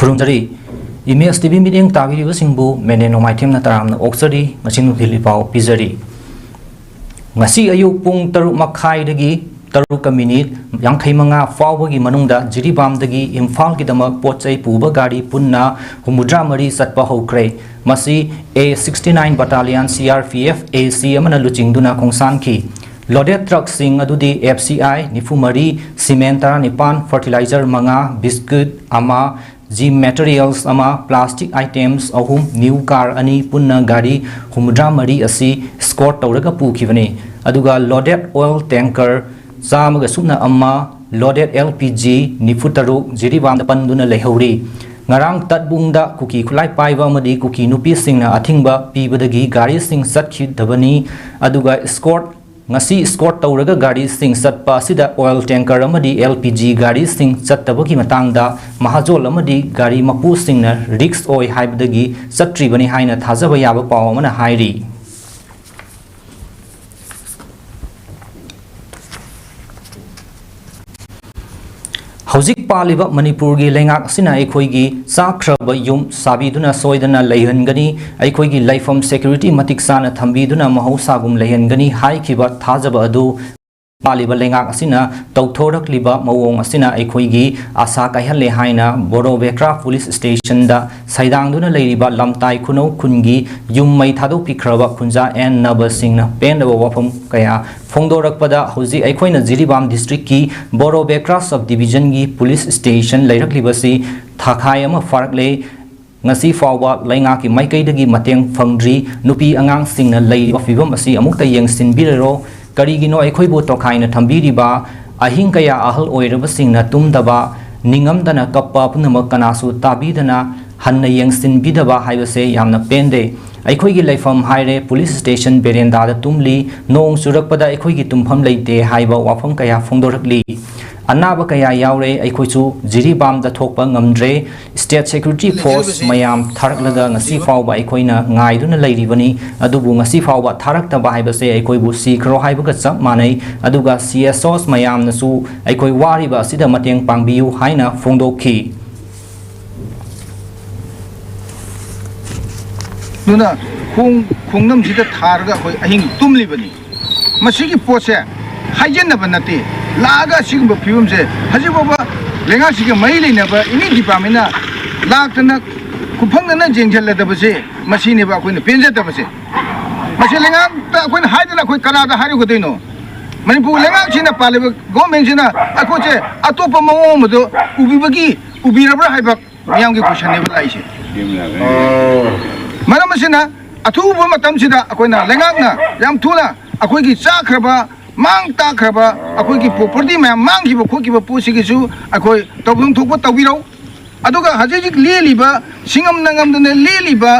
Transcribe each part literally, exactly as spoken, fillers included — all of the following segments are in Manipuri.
ꯈꯨꯔꯨꯝꯖꯔꯤ꯫ ꯏꯃꯦꯖ ꯇꯤ ꯚꯤ ꯃꯤꯠꯌꯦꯡ ꯇꯥꯕꯤꯔꯤꯕꯁꯤꯡꯕꯨ ꯃꯦꯅꯦ ꯅꯣꯡꯃꯥꯏꯊꯦꯝꯅ ꯇꯔꯥꯝꯅ ꯑꯣꯛꯆꯔꯤ꯫ ꯉꯁꯤ ꯅꯨꯡꯊꯤꯜꯒꯤ ꯄꯥꯎ ꯄꯤꯖꯔꯤ꯫ ꯉꯁꯤ ꯑꯌꯨꯛ ꯄꯨꯡ ꯇꯔꯨꯛ ꯃꯈꯥꯏꯗꯒꯤ ꯇꯔꯨꯛꯀ ꯃꯤꯅꯤꯠ ꯌꯥꯡꯈꯩ ꯃꯉꯥ ꯐꯥꯎꯕꯒꯤ ꯃꯅꯨꯡꯗ ꯖꯤꯔꯤꯕꯥꯝꯗꯒꯤ ꯏꯝꯐꯥꯜꯒꯤꯗꯃꯛ ꯄꯣꯠ ꯆꯩ ꯄꯨꯕ ꯒꯥꯔꯤ ꯄꯨꯟꯅ ꯍꯨꯝꯐꯨꯇꯔꯥ ꯃꯔꯤ ꯆꯠꯄ ꯍꯧꯈ꯭ꯔꯦ꯫ ꯃꯁꯤ A sixty nine Battalion C R P F A C ꯑꯃꯅ ꯂꯨꯆꯤꯡꯗꯨꯅ ꯈꯣꯡꯁꯥꯟꯈꯤ꯫ Loaded truckꯁꯤꯡ ꯑꯗꯨꯗꯤ F C I ꯅꯤꯐꯨ ꯃꯔꯤ, cement ꯇꯔꯥꯅꯤꯄꯥꯟ, fertilizer ꯃꯉꯥ, biscuit ꯑꯃ, gym materials ꯑꯃ, plastic items ꯑꯍꯨꯝ, new car ꯑꯅꯤ, ꯄꯨꯟꯅ ꯒꯥꯔꯤ ꯍꯨꯝꯐꯨꯇꯔꯥ ꯃꯔꯤ ꯑꯁꯤ escort ꯇꯧꯔꯒ ꯄꯨꯈꯤꯕꯅꯤ꯫ ꯑꯗꯨꯒ loaded oil tanker ꯆꯥꯝꯃꯒ ꯁꯨꯞꯅ ꯑꯃ, loaded L P G ꯅꯤꯐꯨ ꯇꯔꯨꯛ ꯖꯤꯔꯤꯕꯥꯝꯗ ꯄꯟꯗꯨꯅ ꯂꯩꯍꯧꯔꯤ꯫ ꯉꯔꯥꯡ ꯇꯠꯕꯨꯡꯗ ꯀꯨꯀꯤ ꯈꯨꯠꯂꯥꯏ ꯄꯥꯏꯕ ꯑꯃꯗꯤ ꯀꯨꯀꯤ ꯅꯨꯄꯤꯁꯤꯡꯅ ꯑꯊꯤꯡꯕ ꯄꯤꯕꯗꯒꯤ ꯒꯥꯔꯤꯁꯤꯡ ꯆꯠꯈꯤꯗꯕꯅꯤ꯫ ꯑꯗꯨꯒ escort, ꯉꯁꯤ escort ꯇꯧꯔꯒ ꯒꯥꯔꯤꯁꯤꯡ ꯆꯠꯄ ꯑꯁꯤꯗ oil tanker ꯑꯃꯗꯤ L P G ꯒꯥꯔꯤꯁꯤꯡ ꯆꯠꯇꯕꯒꯤ ꯃꯇꯥꯡꯗ ꯃꯍꯥꯖꯣꯜ ꯑꯃꯗꯤ ꯒꯥꯔꯤ ꯃꯄꯨꯁꯤꯡꯅ risk ꯑꯣꯏ ꯍꯥꯏꯕꯗꯒꯤ ꯆꯠꯇ꯭ꯔꯤꯕꯅꯤ ꯍꯥꯏꯅ ꯊꯥꯖꯕ ꯌꯥꯕ ꯄꯥꯎ ꯑꯃꯅ ꯍꯥꯏꯔꯤ꯫ ꯍꯧꯖꯤꯛ ꯄꯥꯜꯂꯤꯕ ꯃꯅꯤꯄꯨꯔꯒꯤ ꯂꯩꯉꯥꯛ ꯑꯁꯤꯅ ꯑꯩꯈꯣꯏꯒꯤ ꯆꯥꯈ꯭ꯔꯕ ꯌꯨꯝ ꯁꯥꯕꯤꯗꯨꯅ ꯁꯣꯏꯗꯅ ꯂꯩꯍꯟꯒꯅꯤ, ꯑꯩꯈꯣꯏꯒꯤ ꯂꯩꯐꯝ security ꯃꯇꯤꯛ ꯆꯥꯅ ꯊꯝꯕꯤꯗꯨꯅ ꯃꯍꯧꯁꯥꯒꯨꯝ ꯂꯩꯍꯟꯒꯅꯤ ꯍꯥꯏꯈꯤꯕ ꯊꯥꯖꯕ ꯑꯗꯨ ꯄꯥꯜꯂꯤꯕ ꯂꯩꯉꯥꯛ ꯑꯁꯤꯅ ꯇꯧꯊꯣꯔꯛꯂꯤꯕ ꯃꯑꯣꯡ ꯑꯁꯤꯅ ꯑꯩꯈꯣꯏꯒꯤ ꯑꯥꯁꯥ ꯀꯥꯏꯍꯜꯂꯦ ꯍꯥꯏꯅ ꯕꯣꯔꯣꯕꯦꯀ꯭ꯔꯥ police stationꯗ ꯁꯩꯗꯥꯡꯗꯨꯅ ꯂꯩꯔꯤꯕ ꯂꯝꯇꯥꯏ ꯈꯨꯅꯧ ꯈꯨꯟꯒꯤ ꯌꯨꯝ ꯃꯩ ꯊꯥꯗꯣꯛꯄꯤꯈ꯭ꯔꯕ ꯈꯨꯟꯖꯥ ꯑꯦꯟ ꯅꯕꯁꯤꯡꯅ ꯄꯦꯟꯗꯕ ꯋꯥꯐꯝ ꯀꯌꯥ ꯐꯣꯡꯗꯣꯔꯛꯄꯗ, ꯍꯧꯖꯤꯛ ꯑꯩꯈꯣꯏꯅ ꯖꯤꯔꯤꯕꯥꯝ districtꯀꯤ ꯕꯣꯔꯣꯕꯦꯀ꯭ꯔꯥ sub divisionꯒꯤ police station ꯂꯩꯔꯛꯂꯤꯕꯁꯤ ꯊꯥꯈꯥꯏ ꯑꯃ ꯐꯥꯔꯛꯂꯦ꯫ ꯉꯁꯤ ꯐꯥꯎꯕ ꯂꯩꯉꯥꯛꯀꯤ ꯃꯥꯏꯀꯩꯗꯒꯤ ꯃꯇꯦꯡ ꯐꯪꯗ꯭ꯔꯤ꯫ ꯅꯨꯄꯤ ꯑꯉꯥꯡꯁꯤꯡꯅ ꯂꯩꯔꯤꯕ ꯐꯤꯕꯝ ꯑꯁꯤ ꯑꯃꯨꯛꯇ ꯌꯦꯡꯁꯤꯟꯕꯤꯔꯔꯣ꯫ ꯀꯔꯤꯒꯤꯅꯣ ꯑꯩꯈꯣꯏꯕꯨ ꯇꯣꯈꯥꯏꯅ ꯊꯝꯕꯤꯔꯤꯕ? ꯑꯍꯤꯡ ꯀꯌꯥ ꯑꯍꯜ ꯑꯣꯏꯔꯕꯁꯤꯡꯅ ꯇꯨꯝꯗꯕ, ꯅꯤꯡꯉꯝꯗꯅ ꯀꯞꯄ ꯄꯨꯝꯅꯃꯛ ꯀꯅꯥꯁꯨ ꯇꯥꯕꯤꯗꯅ ꯍꯟꯅ ꯌꯦꯡꯁꯤꯟꯕꯤꯗꯕ ꯍꯥꯏꯕꯁꯦ ꯌꯥꯝꯅ ꯄꯦꯟꯗꯦ꯫ ꯑꯩꯈꯣꯏꯒꯤ ꯂꯩꯐꯝ ꯍꯥꯏꯔꯦ police station verandaꯗ ꯇꯨꯝꯂꯤ, ꯅꯣꯡ ꯆꯨꯔꯛꯄꯗ ꯑꯩꯈꯣꯏꯒꯤ ꯇꯨꯝꯐꯝ ꯂꯩꯇꯦ ꯍꯥꯏꯕ ꯋꯥꯐꯝ ꯀꯌꯥ ꯐꯣꯡꯗꯣꯔꯛꯂꯤ꯫ ꯑꯅꯥꯕ ꯀꯌꯥ ꯌꯥꯎꯔꯦ, ꯑꯩꯈꯣꯏꯁꯨ ꯖꯤꯔꯤꯕꯥꯝꯗ ꯊꯣꯛꯄ ꯉꯝꯗ꯭ꯔꯦ꯫ State security force ꯃꯌꯥꯝ ꯊꯥꯔꯛꯂꯒ ꯉꯁꯤ ꯐꯥꯎꯕ ꯑꯩꯈꯣꯏꯅ ꯉꯥꯏꯗꯨꯅ ꯂꯩꯔꯤꯕꯅꯤ꯫ ꯑꯗꯨꯕꯨ ꯉꯁꯤ ꯐꯥꯎꯕ ꯊꯥꯔꯛꯇꯕ ꯍꯥꯏꯕꯁꯦ ꯑꯩꯈꯣꯏꯕꯨ ꯁꯤꯈ꯭ꯔꯣ ꯍꯥꯏꯕꯒ ꯆꯞ ꯃꯥꯟꯅꯩ꯫ ꯑꯗꯨꯒ C S Os ꯃꯌꯥꯝꯅꯁꯨ ꯑꯩꯈꯣꯏ ꯋꯥꯔꯤꯕ ꯑꯁꯤꯗ ꯃꯇꯦꯡ ꯄꯥꯡꯕꯤꯌꯨ ꯍꯥꯏꯅ ꯐꯣꯡꯗꯣꯛꯈꯤ꯫ ꯑꯗꯨꯅ ꯈꯣꯡ ꯈꯣꯡꯅꯝꯁꯤꯗ ꯊꯥꯔꯒ ꯑꯩꯈꯣꯏ ꯑꯍꯤꯡ ꯇꯨꯝꯂꯤꯕꯅꯤ꯫ ꯃꯁꯤꯒꯤ ꯄꯣꯠꯁꯦ ꯍꯥꯏꯖꯟꯅꯕ ꯅꯠꯇꯦ꯫ ꯂꯥꯛꯑꯒ ꯑꯁꯤꯒꯨꯝꯕ ꯐꯤꯕꯝꯁꯦ ꯍꯧꯖꯤꯛ ꯐꯥꯎꯕ ꯂꯩꯉꯥꯛꯁꯤꯒ ꯃꯔꯤ ꯂꯩꯅꯕ ꯑꯦꯅꯤ ꯗꯤꯄꯥꯔꯠꯃꯦꯟꯅ ꯂꯥꯛꯇꯅ ꯈꯨꯐꯪꯗꯅ ꯌꯦꯡꯁꯤꯜꯂꯗꯕꯁꯦ, ꯃꯁꯤꯅꯦꯕ ꯑꯩꯈꯣꯏꯅ ꯄꯦꯟꯖꯗꯕꯁꯦ꯫ ꯃꯁꯤ ꯂꯩꯉꯥꯛꯇ ꯑꯩꯈꯣꯏꯅ ꯍꯥꯏꯗꯅ ꯑꯩꯈꯣꯏ ꯀꯅꯥꯗ ꯍꯥꯏꯔꯨꯒꯗꯣꯏꯅꯣ? ꯃꯅꯤꯄꯨꯔ ꯂꯩꯉꯥꯛꯁꯤꯅ, ꯄꯥꯜꯂꯤꯕ ꯒꯣꯔꯃꯦꯟꯁꯤꯅ ꯑꯩꯈꯣꯏꯁꯦ ꯑꯇꯣꯞꯄ ꯃꯑꯣꯡ ꯑꯃꯗ ꯎꯕꯤꯕꯒꯤ, ꯎꯕꯤꯔꯕ꯭ꯔꯥ ꯍꯥꯏꯕ ꯃꯤꯌꯥꯝꯒꯤ ꯀꯣꯏꯁꯟꯅꯦꯕ ꯂꯥꯛꯏꯁꯦ꯫ ꯃꯔꯝ ꯑꯁꯤꯅ, ꯑꯊꯨꯕ ꯃꯇꯝꯁꯤꯗ ꯑꯩꯈꯣꯏꯅ ꯂꯩꯉꯥꯛꯅ ꯌꯥꯝ ꯊꯨꯅ ꯑꯩꯈꯣꯏꯒꯤ ꯆꯥꯈ꯭ꯔꯕ, ꯃꯥꯡ ꯇꯥꯛꯈ꯭ꯔꯕ, ꯑꯩꯈꯣꯏꯒꯤ ꯄ꯭ꯔꯣꯄꯔꯇꯤ ꯃꯌꯥꯝ ꯃꯥꯡꯈꯤꯕ ꯈꯣꯠꯈꯤꯕ ꯄꯣꯠꯁꯤꯒꯤꯁꯨ ꯑꯩꯈꯣꯏ ꯇꯧꯐꯝ ꯊꯣꯛꯄ ꯇꯧꯕꯤꯔꯧ꯫ ꯑꯗꯨꯒ ꯍꯧꯖꯤꯛ ꯍꯧꯖꯤꯛ ꯂꯦꯜꯂꯤꯕ, ꯁꯤꯡꯉꯝꯅ ꯉꯝꯗꯅ ꯂꯦꯜꯂꯤꯕ,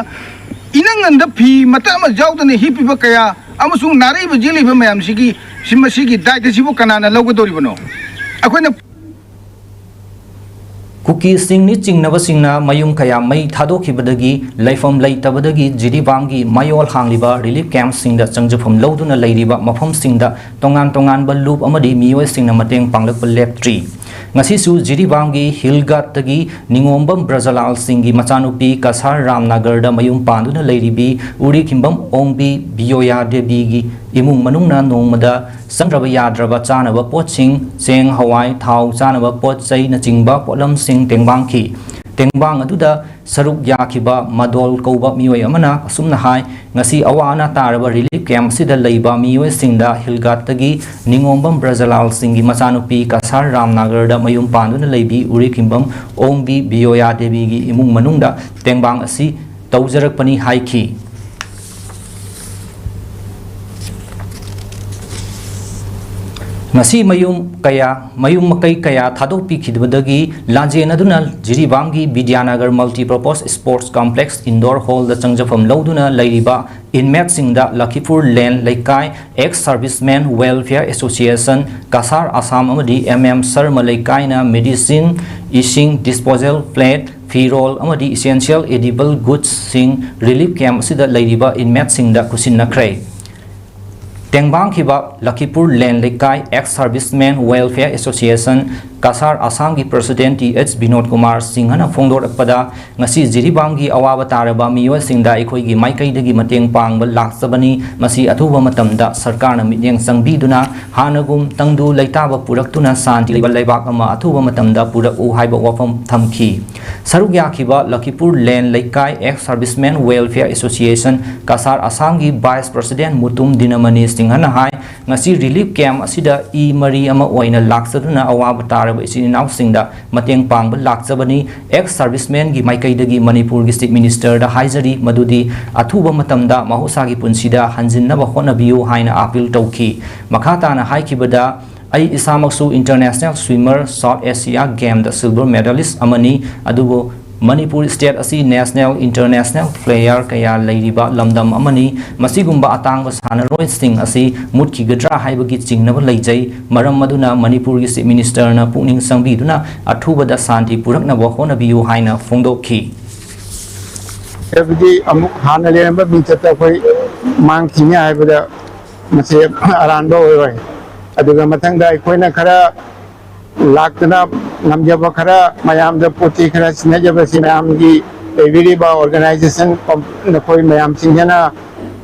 ꯏꯅꯪ ꯅꯪꯗ ꯐꯤ ꯃꯇꯠ ꯑꯃ ꯌꯥꯎꯗꯅ ꯍꯤꯞꯄꯤꯕ ꯀꯌꯥ ꯑꯃꯁꯨꯡ ꯅꯥꯔꯛꯏꯕ ꯌꯦꯛꯂꯤꯕ ꯃꯌꯥꯝꯁꯤꯒꯤ, ꯁꯤ, ꯃꯁꯤꯒꯤ ꯗꯥꯏꯇꯁꯤꯕꯨ ꯀꯅꯥꯅ ꯂꯧꯒꯗꯧꯔꯤꯕꯅꯣ? ꯑꯩꯈꯣꯏꯅ ꯀꯨꯀꯤꯁꯤꯡꯅꯤ ꯆꯤꯡꯅꯕꯁꯤꯡꯅ ꯃꯌꯨꯝ ꯀꯌꯥ ꯃꯩ ꯊꯥꯗꯣꯛꯈꯤꯕꯗꯒꯤ ꯂꯩꯐꯝ ꯂꯩꯇꯕꯗꯒꯤ ꯖꯤꯔꯤꯕꯥꯝꯒꯤ ꯃꯌꯣꯜ ꯍꯥꯡꯂꯤꯕ ꯔꯤꯂꯤꯐ ꯀꯦꯝꯞꯁꯤꯡꯗ ꯆꯪꯖꯐꯝ ꯂꯧꯗꯨꯅ ꯂꯩꯔꯤꯕ ꯃꯐꯝꯁꯤꯡꯗ ꯇꯣꯉꯥꯟ ꯇꯣꯉꯥꯟꯕ ꯂꯨꯞ ꯑꯃꯗꯤ ꯃꯤꯑꯣꯏꯁꯤꯡꯅ ꯃꯇꯦꯡ ꯄꯥꯡꯂꯛꯄ ꯂꯦꯞꯇ꯭ꯔꯤ꯫ ꯉꯁꯤꯁꯨ ꯖꯤꯔꯤꯕꯥꯝꯒꯤ ꯍꯤꯜꯒꯥꯠꯇꯒꯤ ꯅꯤꯉꯣꯝꯕꯝ ꯕ꯭ꯔꯖꯂꯥꯜ ꯁꯤꯡꯒꯤ ꯃꯆꯥꯅꯨꯄꯤ ꯀꯁꯥꯔ ꯔꯥꯝꯅꯒꯔꯗ ꯃꯌꯨꯝ ꯄꯥꯟꯗꯨꯅ ꯂꯩꯔꯤꯕꯤ ꯎꯔꯤꯈꯤꯝꯕꯝ ꯑꯣꯡꯕꯤ ꯕꯤꯌꯣꯌꯥ ꯗꯦꯕꯤꯒꯤ ꯏꯃꯨꯡ ꯃꯅꯨꯡꯅ ꯅꯣꯡꯃꯗ ꯆꯪꯗ꯭ꯔꯕ ꯌꯥꯗ꯭ꯔꯕ ꯆꯥꯅꯕ ꯄꯣꯠꯁꯤꯡ, ꯆꯦꯡ, ꯍꯋꯥꯏ, ꯊꯥꯎ, ꯆꯥꯅꯕ ꯄꯣꯠ ꯆꯩꯅꯆꯤꯡꯕ ꯄꯣꯠꯂꯝꯁꯤꯡ ꯇꯦꯡꯕꯥꯡꯈꯤ꯫ ꯇꯦꯡꯕꯥꯡ ꯑꯗꯨꯗ ꯁꯔꯨꯛ ꯌꯥꯈꯤꯕ ꯃꯗꯣꯜ ꯀꯧꯕ ꯃꯤꯑꯣꯏ ꯑꯃꯅ ꯑꯁꯨꯝꯅ ꯍꯥꯏ, ꯉꯁꯤ ꯑꯋꯥ ꯑꯅꯥ ꯇꯥꯔꯕ ꯔꯤꯂꯤꯐ ꯀꯦꯝꯞ ꯑꯁꯤꯗ ꯂꯩꯕ ꯃꯤꯑꯣꯏꯁꯤꯡꯗ ꯍꯤꯜꯒꯥꯠꯇꯒꯤ ꯅꯤꯉꯣꯝꯕꯝ ꯕ꯭ꯔꯖꯂꯥꯜ ꯁꯤꯡꯒꯤ ꯃꯆꯥꯅꯨꯄꯤ ꯀꯁꯥꯔ ꯔꯥꯝꯅꯥꯒꯔꯗ ꯃꯌꯨꯝ ꯄꯥꯟꯗꯨꯅ ꯂꯩꯕꯤ ꯎꯔꯤꯈꯤꯝꯕꯝ ꯑꯣꯡꯕꯤ ꯕꯤꯌꯣꯌꯥ ꯗꯦꯕꯤꯒꯤ ꯏꯃꯨꯡ ꯃꯅꯨꯡꯗ ꯇꯦꯡꯕꯥꯡ ꯑꯁꯤ ꯇꯧꯖꯔꯛꯄꯅꯤ ꯍꯥꯏꯈꯤ꯫ ꯉꯁꯤ ꯃꯌꯨꯝ ꯀꯌꯥ, ꯃꯌꯨꯝ ꯃꯀꯩ ꯀꯌꯥ ꯊꯥꯗꯣꯛꯄꯤꯈꯤꯕꯗꯒꯤ ꯂꯥꯟꯖꯦꯟꯅꯗꯨꯅ ꯖꯤꯔꯤꯕꯥꯝꯒꯤ ꯕꯤꯗ꯭ꯌꯥꯅꯒꯔ ꯃꯜꯇꯤꯄꯔꯄꯣꯁ ꯁ꯭ꯄꯣꯔꯠꯁ ꯀꯝꯄ꯭ꯂꯦꯛꯁ ꯏꯟꯗꯣꯔ ꯍꯣꯜꯗ ꯆꯪꯖꯐꯝ ꯂꯧꯗꯨꯅ ꯂꯩꯔꯤꯕ ꯏꯟꯃꯦꯠꯁꯤꯡꯗ ꯂꯈꯤꯄꯨꯔ ꯂꯦꯟ ꯂꯩꯀꯥꯏ X servicemen welfare association, Cachar Assam ꯑꯃꯗꯤ ꯑꯦꯝ ꯑꯦꯝ ꯁꯔꯃ ꯂꯩꯀꯥꯏꯅ ꯃꯦꯗꯤꯁꯤꯟ, ꯏꯁꯤꯡ, ꯗꯤꯁꯄꯣꯖꯦꯜ ꯄ꯭ꯂꯦꯠ, ꯐꯤꯔꯣꯜ ꯑꯃꯗꯤ ꯏꯁꯦꯟꯁꯤꯌꯦꯜ ꯑꯦꯗꯤꯕꯜ ꯒꯨꯗꯁꯁꯤꯡ ꯔꯤꯂꯤꯐ ꯀꯦꯝꯞ ꯑꯁꯤꯗ ꯂꯩꯔꯤꯕ ꯏꯟꯃꯦꯠꯁꯤꯡꯗ ꯈꯨꯠꯁꯤꯟꯅꯈ꯭ꯔꯦ꯫ ꯇꯦꯡꯕꯥꯡꯈꯤꯕ ꯂꯈꯤꯄꯨꯔ ꯂꯦꯟ ꯂꯩꯀꯥꯏ X servicemen welfare association Cachar ꯑꯁꯥꯝꯒꯤ president T H Vinod Kumar ꯁꯤꯡꯍꯅ ꯐꯣꯡꯗꯣꯔꯛꯄꯗ, ꯉꯁꯤ ꯖꯤꯔꯤꯕꯥꯝꯒꯤ ꯑꯋꯥꯕ ꯇꯥꯔꯕ ꯃꯤꯑꯣꯏꯁꯤꯡꯗ ꯑꯩꯈꯣꯏꯒꯤ ꯃꯥꯏꯀꯩꯗꯒꯤ ꯃꯇꯦꯡ ꯄꯥꯡꯕ ꯂꯥꯛꯆꯕꯅꯤ꯫ ꯃꯁꯤ ꯑꯊꯨꯕ ꯃꯇꯝꯗ ꯁꯔꯀꯥꯔꯅ ꯃꯤꯠꯌꯦꯡ ꯆꯪꯕꯤꯗꯨꯅ ꯍꯥꯟꯅꯒꯨꯝ ꯇꯪꯗꯨ ꯂꯩꯇꯥꯕ ꯄꯨꯔꯛꯇꯨꯅ ꯁꯥꯟꯇꯤ ꯂꯩꯕ ꯂꯩꯕꯥꯛ ꯑꯃ ꯑꯊꯨꯕ ꯃꯇꯝꯗ ꯄꯨꯔꯛꯎ ꯍꯥꯏꯕ ꯋꯥꯐꯝ ꯊꯝꯈꯤ꯫ ꯁꯔꯨꯛ ꯌꯥꯈꯤꯕ ꯂꯈꯤꯄꯨꯔ ꯂꯦꯟ ꯂꯩꯀꯥꯏ X servicemen welfare association Cachar ꯑꯁꯥꯝꯒꯤ ꯚꯥꯏꯁ ꯄ꯭ꯔꯁꯤꯗꯦꯟ ꯃꯨꯇꯨꯝ ꯗꯤꯅꯃꯅꯤ ꯁꯤꯡꯍꯅ ꯍꯥꯏ, ꯉꯁꯤ ꯔꯤꯂꯤꯐ ꯀꯦꯝꯞ ꯑꯁꯤꯗ ꯏ ꯃꯔꯤ ꯑꯃ ꯑꯣꯏꯅ ꯂꯥꯛꯆꯗꯨꯅ ꯑꯋꯥꯕ ꯇꯥꯔꯕ ꯏꯆꯤꯟ ꯏꯅꯥꯎꯁꯤꯡꯗ ꯃꯇꯦꯡ ꯄꯥꯡꯕ ꯂꯥꯛꯆꯕꯅꯤ꯫ ꯑꯦꯛꯁ ꯁꯥꯔꯚꯤꯁꯃꯦꯟꯒꯤ ꯃꯥꯏꯀꯩꯗꯒꯤ ꯃꯅꯤꯄꯨꯔꯒꯤ ꯆꯤꯐ ꯃꯤꯅꯤꯁꯇꯔꯗ ꯍꯥꯏꯖꯔꯤ ꯃꯗꯨꯗꯤ ꯑꯊꯨꯕ ꯃꯇꯝꯗ ꯃꯍꯧꯁꯥꯒꯤ ꯄꯨꯟꯁꯤꯗ ꯍꯟꯖꯤꯟꯅꯕ ꯍꯣꯠꯅꯕꯤꯌꯨ ꯍꯥꯏꯅ ꯑꯥꯄꯤꯜ ꯇꯧꯈꯤ꯫ ꯃꯈꯥ ꯇꯥꯅ ꯍꯥꯏꯈꯤꯕꯗ, ꯑꯩ ꯏꯁꯥꯃꯛꯁꯨ ꯏꯟꯇꯔꯅꯦꯁꯅꯦꯜ ꯁ꯭ꯋꯤꯃꯔ, ꯁꯥꯎꯠ ꯑꯦꯁꯤꯌꯥ ꯒꯦꯝꯗ ꯁꯤꯜꯚꯔ ꯃꯦꯗꯥꯂꯤꯁ ꯑꯃꯅꯤ, ꯑꯗꯨꯕꯨ ꯃꯅꯤꯄꯨꯔ ꯁ꯭ꯇꯦꯠ ꯑꯁꯤ ꯅꯦꯁꯅꯦꯜ, ꯏꯟꯇꯔꯅꯦꯁꯅꯦꯜ ꯄ꯭ꯂꯦꯌꯔ ꯀꯌꯥ ꯂꯩꯔꯤꯕ ꯂꯝꯗꯝ ꯑꯃꯅꯤ꯫ ꯃꯁꯤꯒꯨꯝꯕ ꯑꯇꯥꯡꯕ ꯁꯥꯟꯅꯔꯣꯏꯁꯤꯡ ꯑꯁꯤ ꯃꯨꯠꯈꯤꯒꯗ꯭ꯔꯥ ꯍꯥꯏꯕꯒꯤ ꯆꯤꯡꯅꯕ ꯂꯩꯖꯩ꯫ ꯃꯔꯝ ꯑꯗꯨꯅ ꯃꯅꯤꯄꯨꯔꯒꯤ ꯆꯤꯐ ꯃꯤꯅꯤꯁꯇꯔꯅ ꯄꯨꯛꯅꯤꯡ ꯆꯪꯕꯤꯗꯨꯅ ꯑꯊꯨꯕꯗ ꯁꯥꯟꯇꯤ ꯄꯨꯔꯛꯅꯕ ꯍꯣꯠꯅꯕꯤꯌꯨ ꯍꯥꯏꯅ ꯐꯣꯡꯗꯣꯛꯈꯤ꯫ ꯍꯥꯏꯕꯗꯤ ꯑꯃꯨꯛ ꯍꯥꯟꯅ ꯂꯩꯔꯝꯕ ꯃꯤꯡꯆꯠꯇ ꯑꯩꯈꯣꯏ ꯃꯥꯡꯈꯤꯅꯤ ꯍꯥꯏꯕꯗ ꯃꯁꯤ ꯑꯔꯥꯟꯕ ꯑꯣꯏꯔꯣꯏ꯫ ꯑꯗꯨꯒ ꯃꯊꯪꯗ ꯑꯩꯈꯣꯏꯅ ꯈꯔ ꯂꯥꯛꯇꯨꯅ ꯉꯝꯖꯕ ꯈꯔ ꯃꯌꯥꯝꯗ ꯄꯣꯠ ꯆꯩ ꯈꯔ ꯁꯤꯟꯅꯖꯕꯁꯤ ꯃꯌꯥꯝꯒꯤ ꯂꯩꯕꯤꯔꯤꯕ ꯑꯣꯔꯒꯅꯥꯏꯖꯦꯁꯟ ꯀꯝ-, ꯅꯈꯣꯏ ꯃꯌꯥꯝꯁꯤꯡꯁꯤꯅ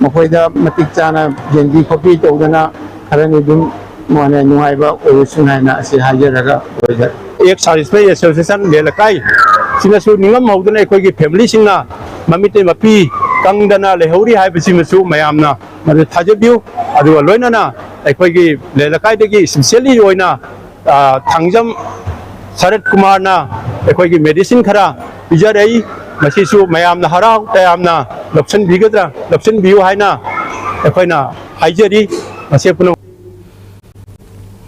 ꯃꯈꯣꯏꯗ ꯃꯇꯤꯛ ꯆꯥꯅ ꯌꯦꯡꯕꯤ ꯈꯣꯠꯄꯤ ꯇꯧꯗꯅ ꯈꯔꯅꯤ ꯑꯗꯨꯝ ꯃꯥꯅ ꯅꯨꯡꯉꯥꯏꯕ ꯑꯣꯏꯔꯁꯨ ꯍꯥꯏꯅ ꯑꯁꯤ ꯍꯥꯏꯖꯔꯒ ꯂꯣꯏꯖꯔꯦ꯫ ꯑꯦꯛꯁ ꯁꯥꯔꯚꯤꯁꯃꯦꯟ ꯑꯦꯁꯣꯁꯤꯌꯦꯁꯟ ꯂꯦꯂꯀꯥꯏ ꯁꯤꯅꯁꯨ ꯅꯤꯡꯉꯝꯍꯧꯗꯅ ꯑꯩꯈꯣꯏꯒꯤ ꯐꯦꯃꯤꯂꯤꯁꯤꯡꯅ ꯃꯃꯤꯠꯇꯩ ꯃꯄꯤ ꯀꯪꯗꯅ ꯂꯩꯍꯧꯔꯤ ꯍꯥꯏꯕꯁꯤꯃꯁꯨ ꯃꯌꯥꯝꯅ ꯃꯗꯨ ꯊꯥꯖꯕꯤꯌꯨ꯫ ꯑꯗꯨꯒ ꯂꯣꯏꯅꯅ ꯑꯩꯈꯣꯏꯒꯤ ꯂꯦꯂꯀꯥꯏꯗꯒꯤ ꯏꯁꯄꯤꯁꯦꯜꯂꯤ ꯑꯣꯏꯅ, ꯑ, ꯊꯥꯡꯖꯝ ꯁꯔꯠ ꯀꯨꯃꯥꯔꯅ ꯑꯩꯈꯣꯏꯒꯤ ꯃꯦꯗꯤꯁꯤꯟ ꯈꯔ ꯄꯤꯖꯔꯛꯏ꯫ ꯃꯁꯤꯁꯨ ꯃꯌꯥꯝꯅ ꯍꯔꯥꯎ ꯇꯌꯥꯝꯅ ꯂꯧꯁꯤꯟꯕꯤꯒꯗ꯭ꯔꯥ, ꯂꯧꯁꯤꯟꯕꯤꯌꯨ ꯍꯥꯏꯅ ꯑꯩꯈꯣꯏꯅ ꯍꯥꯏꯖꯔꯤ꯫ ꯃꯁꯤ ꯄꯨꯝꯅꯃꯛ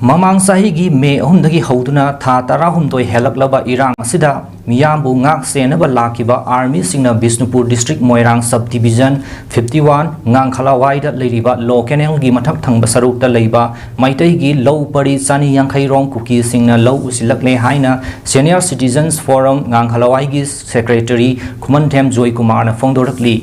ꯃꯃꯥꯡ ꯆꯍꯤꯒꯤ ꯃꯦ ꯑꯍꯨꯝꯗꯒꯤ ꯍꯧꯗꯨꯅ ꯊꯥ ꯇꯔꯥꯍꯨꯝꯗꯣꯏ ꯍꯦꯜꯂꯛꯂꯕ ꯏꯔꯥꯡ ꯑꯁꯤꯗ ꯃꯤꯌꯥꯝꯕꯨ ꯉꯥꯛ ꯁꯦꯟꯅꯕ ꯂꯥꯛꯈꯤꯕ ꯑꯥꯔꯃꯤꯁꯤꯡꯅ ꯕꯤꯁꯅꯨꯄꯨꯔ ꯗꯤꯁꯇ꯭ꯔꯤꯛ ꯃꯣꯏꯔꯥꯡ ꯁꯕ ꯗꯤꯕꯤꯖꯟ ꯐꯤꯐꯇꯤ ꯋꯥꯟ ꯉꯥꯡꯈꯂꯋꯥꯏꯗ ꯂꯩꯔꯤꯕ ꯂꯣ ꯀꯦꯅꯦꯜꯒꯤ ꯃꯊꯛ ꯊꯪꯕ ꯁꯔꯨꯛꯇ ꯂꯩꯕ ꯃꯩꯇꯩꯒꯤ ꯂꯧ ꯄꯔꯤ ꯆꯅꯤ ꯌꯥꯡꯈꯩ ꯔꯣꯝ ꯀꯨꯀꯤꯁꯤꯡꯅ ꯂꯧ ꯎꯁꯤꯜꯂꯛꯂꯦ ꯍꯥꯏꯅ ꯁꯦꯅꯤꯌꯔ ꯁꯤꯇꯤꯖꯟꯁ ꯐꯣꯔꯝ ꯉꯥꯡꯈꯂꯋꯥꯏꯒꯤ ꯁꯦꯀ꯭ꯔꯦꯇꯔꯤ ꯈꯨꯃꯟꯊꯦꯝ ꯖꯣꯏꯀꯨꯃꯥꯔꯅ ꯐꯣꯡꯗꯣꯔꯛꯂꯤ꯫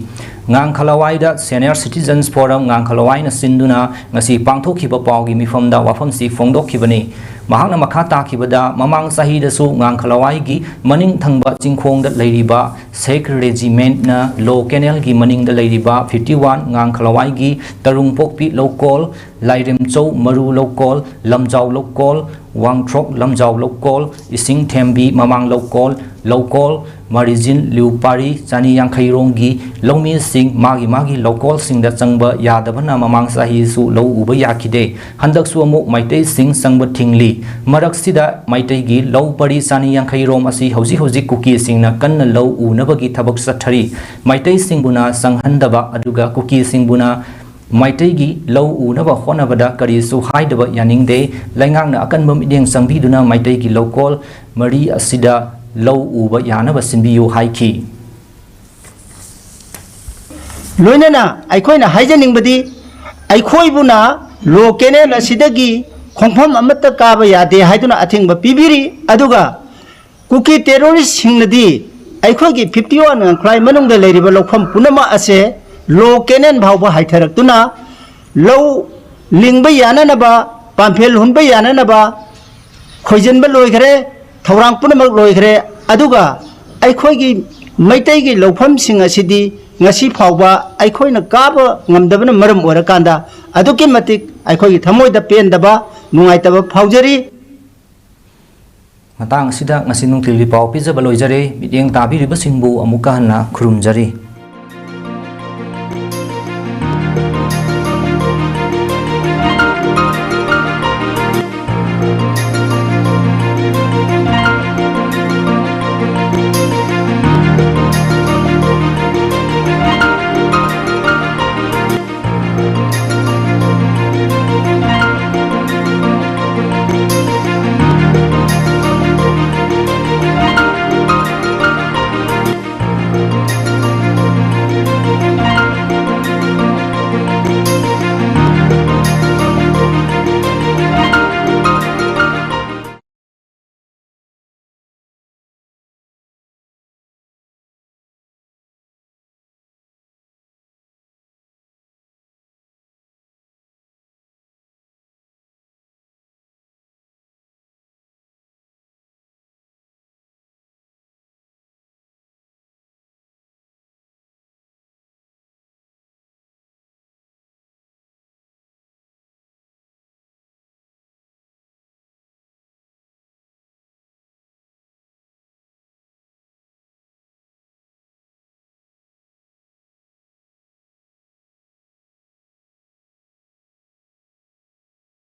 ꯉꯥꯡꯈꯂꯋꯥꯏꯗ ꯁꯦꯅꯤꯌꯔ ꯁꯤꯇꯤꯖꯟꯁ ꯐꯣꯔꯝ ꯉꯥꯡꯈꯂꯋꯥꯏꯅ ꯁꯤꯟꯗꯨꯅ ꯉꯁꯤ ꯄꯥꯡꯊꯣꯛꯈꯤꯕ ꯄꯥꯎꯒꯤ ꯃꯤꯐꯝꯗ ꯋꯥꯐꯝꯁꯤ ꯐꯣꯡꯗꯣꯛꯈꯤꯕꯅꯤ꯫ ꯃꯍꯥꯛꯅ ꯃꯈꯥ ꯇꯥꯈꯤꯕꯗ, ꯃꯃꯥꯡ ꯆꯍꯤꯗꯁꯨ ꯉꯥꯡꯈꯂꯋꯥꯏꯒꯤ ꯃꯅꯤꯡ ꯊꯪꯕ ꯆꯤꯡꯈꯣꯡꯗ ꯂꯩꯔꯤꯕ ꯁꯦꯈ ꯔꯦꯖꯤꯃꯦꯟꯠꯅ ꯂꯣ ꯀꯦꯅꯦꯜꯒꯤ ꯃꯅꯤꯡꯗ ꯂꯩꯔꯤꯕ ꯐꯤꯐꯇꯤ ꯋꯥꯟ ꯉꯥꯡꯈꯂꯋꯥꯏꯒꯤ ꯇꯔꯨꯡꯄꯣꯛꯄꯤ ꯂꯧꯀꯣꯜ, ꯂꯥꯏꯔꯦꯝꯆꯧ ꯃꯔꯨ ꯂꯧꯀꯣꯜ, ꯂꯝꯖꯥꯎ ꯂꯧꯀꯣꯜ, ꯋꯥꯡꯊ꯭ꯔꯣꯛ ꯂꯝꯖꯥꯎ ꯂꯧꯀꯣꯜ, ꯏꯁꯤꯡ ꯊꯦꯝꯕꯤ ꯃꯃꯥꯡ ꯂꯧꯀꯣꯜ, ꯂꯧꯀꯣꯜ, ꯃꯔꯤꯖꯤꯟ ꯂꯤꯎꯄꯥꯔꯤ ꯆꯅꯤ ꯌꯥꯡꯈꯩꯔꯣꯝꯒꯤ ꯂꯧꯃꯤꯁꯤꯡ ꯃꯥꯒꯤ ꯃꯥꯒꯤ ꯂꯧꯀꯣꯜꯁꯤꯡꯗ ꯆꯪꯕ ꯌꯥꯗꯕꯅ ꯃꯃꯥꯡ ꯆꯍꯤꯁꯨ ꯂꯧ ꯎꯕ ꯌꯥꯈꯤꯗꯦ꯫ ꯍꯟꯗꯛꯁꯨ ꯑꯃꯨꯛ ꯃꯩꯇꯩꯁꯤꯡ ꯆꯪꯕ ꯊꯤꯡꯂꯤ꯫ ꯃꯔꯛꯁꯤꯗ ꯃꯩꯇꯩꯒꯤ ꯂꯧ ꯄꯔꯤ ꯆꯅꯤ ꯌꯥꯡꯈꯩꯔꯣꯝ ꯑꯁꯤ ꯍꯧꯖꯤꯛ ꯍꯧꯖꯤꯛ ꯀꯨꯀꯤꯁꯤꯡꯅ ꯀꯟꯅ ꯂꯧ ꯎꯅꯕꯒꯤ ꯊꯕꯛ ꯆꯠꯊꯔꯤ꯫ ꯃꯩꯇꯩꯁꯤꯡꯕꯨꯅ ꯆꯪꯍꯟꯗꯕ ꯑꯗꯨꯒ ꯀꯨꯀꯤꯁꯤꯡꯕꯨꯅ ꯃꯩꯇꯩꯒꯤ ꯂꯧ ꯎꯅꯕ ꯍꯣꯠꯅꯕꯗ ꯀꯔꯤꯁꯨ ꯍꯥꯏꯗꯕ ꯌꯥꯅꯤꯡꯗꯦ꯫ ꯂꯩꯉꯥꯛꯅ ꯑꯀꯟꯕ ꯃꯤꯠꯌꯦꯡ ꯆꯪꯕꯤꯗꯨꯅ ꯃꯩꯇꯩꯒꯤ ꯂꯧꯀꯣꯜ ꯃꯔꯤ ꯑꯁꯤꯗ ꯂꯧ ꯎꯕ ꯌꯥꯅꯕ ꯁꯤꯟꯕꯤꯌꯨ ꯍꯥꯏꯈꯤ꯫ ꯂꯣꯏꯅꯅ ꯑꯩꯈꯣꯏꯅ ꯍꯥꯏꯖꯅꯤꯡꯕꯗꯤ, ꯑꯩꯈꯣꯏꯕꯨꯅ ꯂꯣ ꯀꯦꯅꯦꯜ ꯑꯁꯤꯗꯒꯤ ꯈꯣꯡꯐꯝ ꯑꯃꯠꯇ ꯀꯥꯕ ꯌꯥꯗꯦ ꯍꯥꯏꯗꯨꯅ ꯑꯊꯤꯡꯕ ꯄꯤꯕꯤꯔꯤ꯫ ꯑꯗꯨꯒ ꯀꯨꯀꯤ ꯇꯦꯔꯣꯔꯤꯁꯁꯤꯡꯅꯗꯤ ꯑꯩꯈꯣꯏꯒꯤ ꯐꯤꯐꯇꯤ ꯋꯥꯟ ꯉꯥꯡꯈ꯭ꯔꯥꯏ ꯃꯅꯨꯡꯗ ꯂꯩꯔꯤꯕ ꯂꯧꯐꯝ ꯄꯨꯝꯅꯃꯛ ꯑꯁꯦ ꯂꯣ ꯀꯦꯅꯦꯜ ꯐꯥꯎꯕ ꯍꯥꯏꯊꯔꯛꯇꯨꯅ ꯂꯧ ꯂꯤꯡꯕ ꯌꯥꯅꯅꯕ, ꯄꯥꯝꯐꯦꯜ ꯍꯨꯟꯕ ꯌꯥꯅꯅꯕ ꯈꯣꯏꯖꯤꯟꯕ ꯂꯣꯏꯈ꯭ꯔꯦ, ꯊꯧꯔꯥꯡ ꯄꯨꯝꯅꯃꯛ ꯂꯣꯏꯈ꯭ꯔꯦ꯫ ꯑꯗꯨꯒ ꯑꯩꯈꯣꯏꯒꯤ ꯃꯩꯇꯩꯒꯤ ꯂꯧꯐꯝꯁꯤꯡ ꯑꯁꯤꯗꯤ ꯉꯁꯤ ꯐꯥꯎꯕ ꯑꯩꯈꯣꯏꯅ ꯀꯥꯕ ꯉꯝꯗꯕꯅ ꯃꯔꯝ ꯑꯣꯏꯔꯀꯥꯟꯗ ꯑꯗꯨꯛꯀꯤ ꯃꯇꯤꯛ ꯑꯩꯈꯣꯏꯒꯤ ꯊꯃꯣꯏꯗ ꯄꯦꯟꯗꯕ, ꯅꯨꯡꯉꯥꯏꯇꯕ ꯐꯥꯎꯖꯔꯤ꯫ ꯃꯇꯥꯡ ꯑꯁꯤꯗ ꯉꯁꯤ ꯅꯨꯡꯊꯤꯜꯒꯤ ꯄꯥꯎ ꯄꯤꯖꯕ ꯂꯣꯏꯖꯔꯦ꯫ ꯃꯤꯠꯌꯦꯡ ꯇꯥꯕꯤꯔꯤꯕꯁꯤꯡꯕꯨ ꯑꯃꯨꯛꯀ ꯍꯟꯅ ꯈꯨꯔꯨꯝꯖꯔꯤ꯫